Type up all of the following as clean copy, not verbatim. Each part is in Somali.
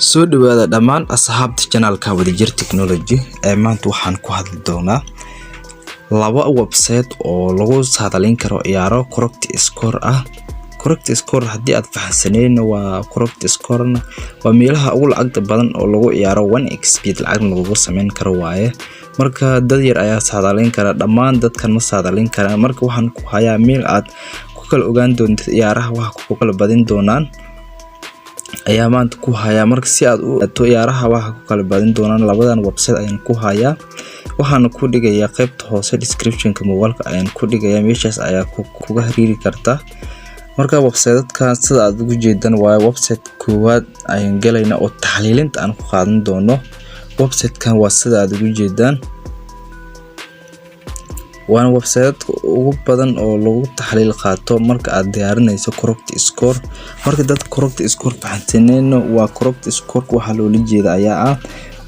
Soo dhawaada dhammaan asxaabta channelka Wadajir Technology. Ee maanta waxaan ku hadli doonaa laba website oo lagu saadaalin karo ciyaaro correct score ah. Correct score haddii aad fahansaneen, waa correct score waa meelaha ugu lacagta badan oo lagu ciyaaro 1xBet, lacag lagu sameyn karo waaye. Marka dad yar ayaa saadaalin kara, dhammaan dadkan ma saadaalin karaan. Marka waxaan ku hayaa meel aad ku kala ogaan doontid ciyaaraha waxa ku kala badin doonaan ayaa maanta ku hayaa. Marka si aad u ogaato ciyaaraha waxa ku kala badin doonaan, labadan website ayaan ku hayaa. Waxaana ku dhigayaa qaybta hoose description-ka muuqaalka ayaan ku dhigayaa, meeshaas ayaa kuga xiriiri karta. Marka website-dadkan sida aad ugu jeedaan waa website koowaad ayaan galaynaa oo taxliilinta aan ku qaadan doono. Website-kan waa sida aad ugu jeedaan, waana website ugu badan oo lagu taxliil qaato marka aad diyaarinayso correct score. Marka dad correct score fahansaneen, waa correct score waxaa loola jeeda ayaa ah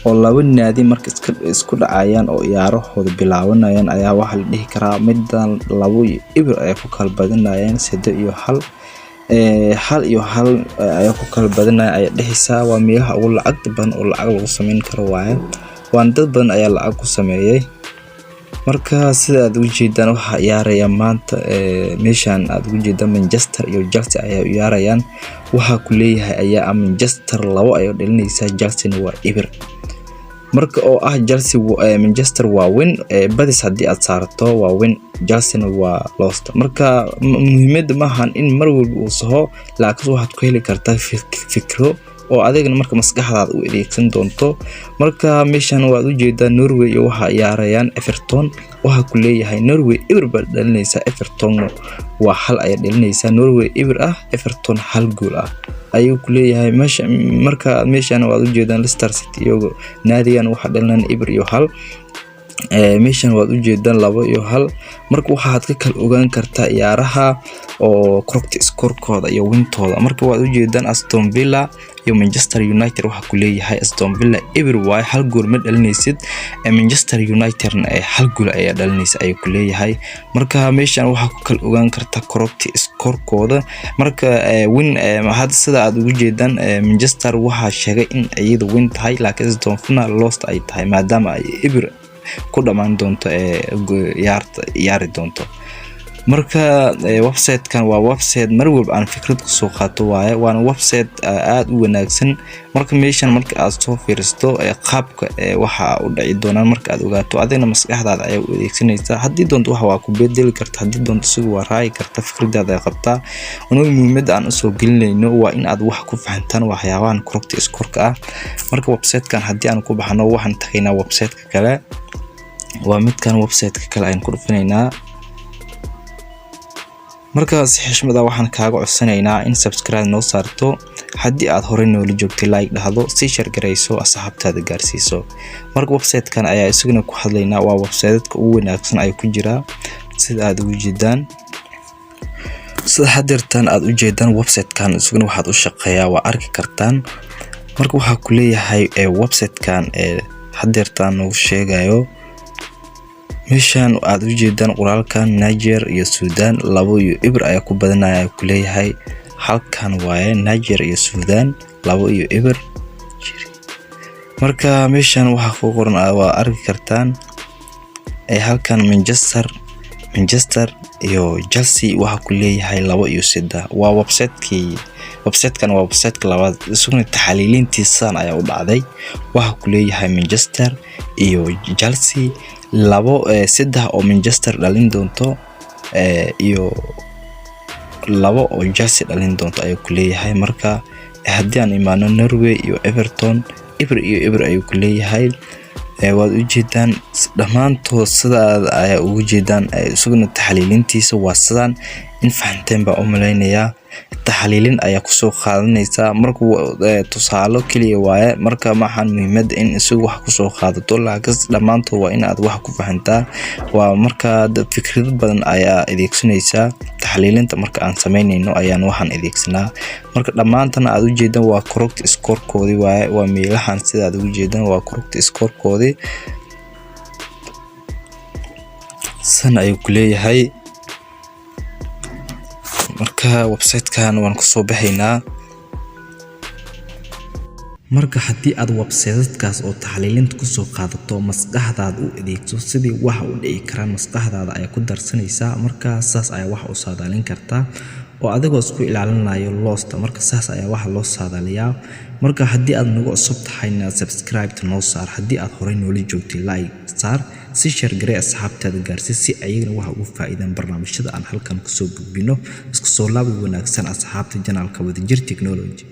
oo laba naadi marka isku dhacayaan oo ciyaarahooda bilaabanayaan ayaa waxaa la dhihi karaa midan 2-0 ay ku kala badinayaan, 3-1, 1-1 ayaa ku kala badinaya ayaa dhehaysaa. Waa meelaha ugu lacagta badan oo lacag lagu sameyn karo waaye, waana dad badan ayaa lacag ku sameeyay. Marka sida aad ugu jeedaan, waxaa ciyaaraya maanta meeshan aad ugu jeedaan Manchester iyo Chelsea ayaa ciyaarayaan. Waxaa ku leeyahay ayaa ah Manchester 2 ayaa dhalinaysaa, Chelsea waa 0. Marka oo ah Chelsea, Manchester waa win, badis haddii aad saarto waa win, Chelsea waa lost. Marka muhiimadda maahan in mar walba uu saho, laakiin waxaad ku heli kartaa fikro oo adigana marka maskaxdaada u adeegsan doonto. Marka meeshan waad ujeedaa Norway iyo waxaa ciyaarayaan Everton. Waxaa ku leeyahay Norway 0 baa dhalinaysaa, Everton waa 1 ayaa dhalinaysaa. Norway 0 ah, Everton 1 gool ah ayuu ku leeyahay meesha. Marka meeshan waad ujeedaan Leicester City iyago naadigan waxaa dhalinayaan 0-1. Meeshan waad ujeedaan 2-1. Marka waxaad ka kala ogaan kartaa ciyaaraha oo correct score-kooda iyo wintooda. Marka waad ujeedaan Aston Villa iyo Manchester United, waxaa ku leeyahay Aston Villa 0 waaye, 1 gool ma dhalinaysid, Manchester United-na 1 gool ayaa dhalinaysa ayuu ku leeyahay. Marka meeshan waxaa ku kala ogaan kartaa correct score-kooda. Marka win hadda sida aad ugu jeedaan, Manchester waxaa sheegay in iyada win tahay, laakiin Aston Villa lost ay tahay, maadaama ay 0 ku dhamaan doonto ciyaarta ciyaari doonto. Marka website-kan waa website mar walba aan fikrad kusoo qaato waaye, waana website aada u wanaagsan. Marka meeshan marka aad soo fiiristo qaabka waxa u dhici doonaan, marka aad ogaato, adigna maskaxdaada ayaa u adeegsanaysaa. Haddii doonto waxa waa ku bedeli karta, haddii doonto sigu waa raaci karta, fikradaada ay qabtaa. Anugu muhiimadda aan usoo gelinayno waa in aad wax ku fahantaan waxyaabahan correct score-ka ah. Marka website-kan haddii aan ku baxno, waxaan tagaynaa website-ka kale. Waa midkan website-ka kale ayaan ku dhufanaynaa. Marka si xishmad ah waxaan kaaga codsanaynaa in subscribe noo saarto haddii aad horey noola joogtay, like dhahdo, sii share garayso, asxaabtaada gaarsiiso. Marka website-kan ayaa isaguna ku hadlaynaa, waa website-ka ugu wanaagsan ay ku jiraa sida aad ugu jeedaan. Sida hadeertan aad u jeedaan, website-kan isaguna waxaad u shaqeeyaa waa arki kartaan. Marka waxaa ku leeyahay website-kan hadeertan nagu sheegayo meeshan aad u jeedaan qoraalkan, Niger iyo Sudan 2-0 ayaa ku badanaya ku leeyahay. Halkan waaye Niger iyo Sudan 2-0. Marka meeshan waxaa ku qoran waa arki kartaan. Halkan Manchester iyo Chelsea waxaa ku leeyahay 2-3. Waa website-kii, website-kan waa website-ka labaad, isaguna taxliilintiisaan ayaa u dhacday. Waxaa ku leeyahay Manchester iyo Chelsea 2, 3 oo Manchester dhalin doonto iyo 2 oo Chelsea dhalin doonto ayuu ku leeyahay. Marka haddii aan imaano Norway iyo Everton, 0-0 ayuu ku leeyahay. Waad ujeedaan dhammaantood sidaad ayaa ugu jeedaan. Isaguna taxliilintiisa waa sidaan. In fahanteen baa u malaynayaa. Taxliilin ayaa kusoo qaadanaysaa. Marka tusaalo keliya waaye. Marka maxaan muhiimadda in isagu wax kusoo qaadato, laakiin dhammaantood waa in aad wax ku fahantaa. Waa marka fikrado badan ayaa adeegsanaysaa. Taxliilinta marka aan sameynayno ayaan waxaan adeegsanaa. Marka dhammaantana aad ujeedaan waa correct score-koodii waaye. Waa meelahan sida aad ugu jeedaan waa correct score-koodii, san ayuu ku leeyahay. Marka website-kan waan kusoo baxaynaa. Marka haddii aad website-kaas oo taxliilinta kusoo qaadato, maskaxdaada u adeegso sidii wax u dhici karaan, maskaxdaada ayaa ku darsanaysaa. Marka saas ayaa wax u saadaalin kartaa oo adigoo isku ilaalinayo loss-ta. Marka saas ayaa waxa loo saadaaliyaa. Marka haddii aad nagu cusub tahayna, subscribe noo saar. Haddii aad horey noola joogtay, like saar, si share garee, asxaabtaada gaarsii si ayagana waxa ugu faa'iidaan barnaamijyada aan halkan kusoo gudbino. Isku soo laabi wanaagsan, asxaabta channel-ka Wadajir Technology.